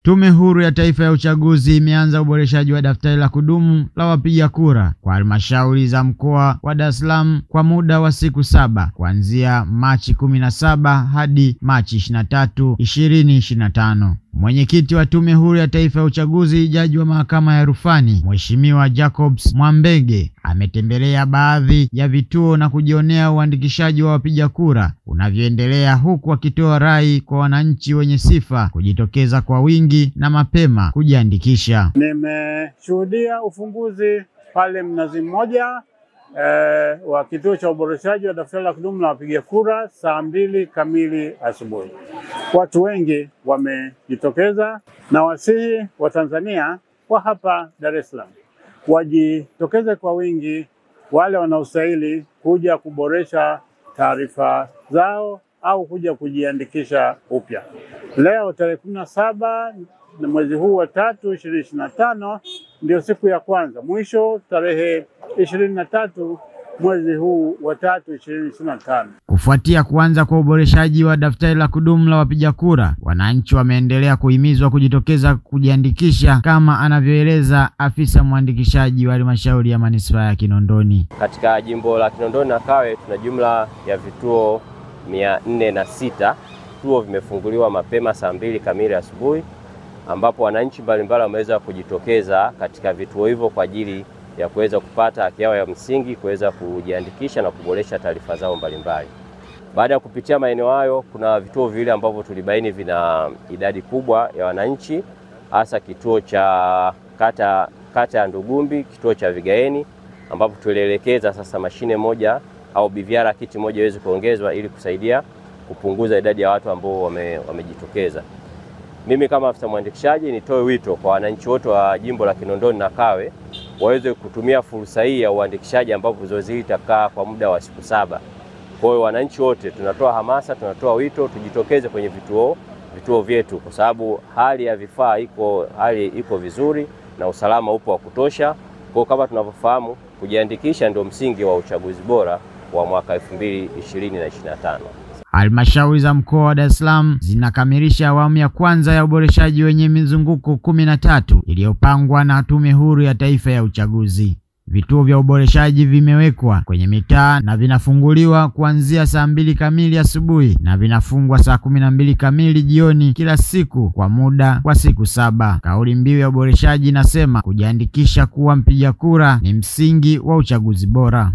Tume Huru ya Taifa ya Uchaguzi imeanza uboreshaji wa daftari la kudumu la wapiga kura kwa halmashauri za mkoa wa Dar es Salaam kwa muda wa siku 7 kuanzia Machi 17 hadi Machi 23, 2025. Mwenyekiti wa Tume Huru ya Taifa ya Uchaguzi, Jaji wa Mahakama ya Rufani, Mheshimiwa Jacobs Mwambege, ametembelea baadhi ya vituo na kujionea uandikishaji wa wapiga kura unavyoendelea, huku akitoa rai kwa wananchi wenye sifa kujitokeza kwa wingi na mapema kujiandikisha. Nimeshuhudia ufunguzi pale Mnazi Mmoja wa kituo cha uboreshaji wa daftari la kudumu la wapiga kura saa 2 kamili asubuhi. Watu wengi wamejitokeza, na wasihi wa Tanzania wa hapa Dar es Salaam wajitokeze kwa wingi, wale wanaostahili kuja kuboresha taarifa zao au kuja kujiandikisha upya. Leo tarehe 17 mwezi huu wa 3 2025 ndio siku ya kwanza, mwisho tarehe 23 mwezi huu wa 3 2025. Kufuatia kuanza kwa uboreshaji wa daftari la kudumu la wapiga kura, wananchi wameendelea kuhimizwa kujitokeza kujiandikisha, kama anavyoeleza afisa mwandikishaji wa halmashauri ya manispaa ya Kinondoni. Katika jimbo la Kinondoni na Kawe tuna jumla ya vituo 406. Vituo vimefunguliwa mapema saa 2 kamili asubuhi, ambapo wananchi mbalimbali wameweza kujitokeza katika vituo hivyo kwa ajili ya kuweza kupata haki yao ya msingi, kuweza kujiandikisha na kuboresha taarifa zao mbalimbali. Baada ya kupitia maeneo hayo, kuna vituo vile ambavyo tulibaini vina idadi kubwa ya wananchi, hasa kituo cha kata ya Ndugumbi, kituo cha Vigaeni, ambapo tulielekeza sasa mashine moja au BVR kiti moja iweze kuongezwa ili kusaidia kupunguza idadi ya watu ambao wamejitokeza. Mimi kama afisa mwandikishaji nitoe wito kwa wananchi wote wa jimbo la Kinondoni na Kawe waweze kutumia fursa hii ya uandikishaji, ambapo zoezi hili litakaa kwa muda wa siku 7. Kwa hiyo wananchi wote tunatoa hamasa, tunatoa wito tujitokeze kwenye vituo vyetu, kwa sababu hali ya vifaa iko vizuri na usalama upo wa kutosha. Kwa hiyo kama tunavyofahamu, kujiandikisha ndio msingi wa uchaguzi bora wa mwaka 2025. Halmashauri za mkoa wa Dar es Salaam zinakamilisha awamu ya kwanza ya uboreshaji wenye mizunguko 13 iliyopangwa na Tume Huru ya Taifa ya Uchaguzi. Vituo vya uboreshaji vimewekwa kwenye mitaa na vinafunguliwa kuanzia saa 2 kamili asubuhi na vinafungwa saa 12 kamili jioni kila siku kwa muda wa siku 7. Kauli mbiu ya uboreshaji inasema kujiandikisha kuwa mpiga kura ni msingi wa uchaguzi bora.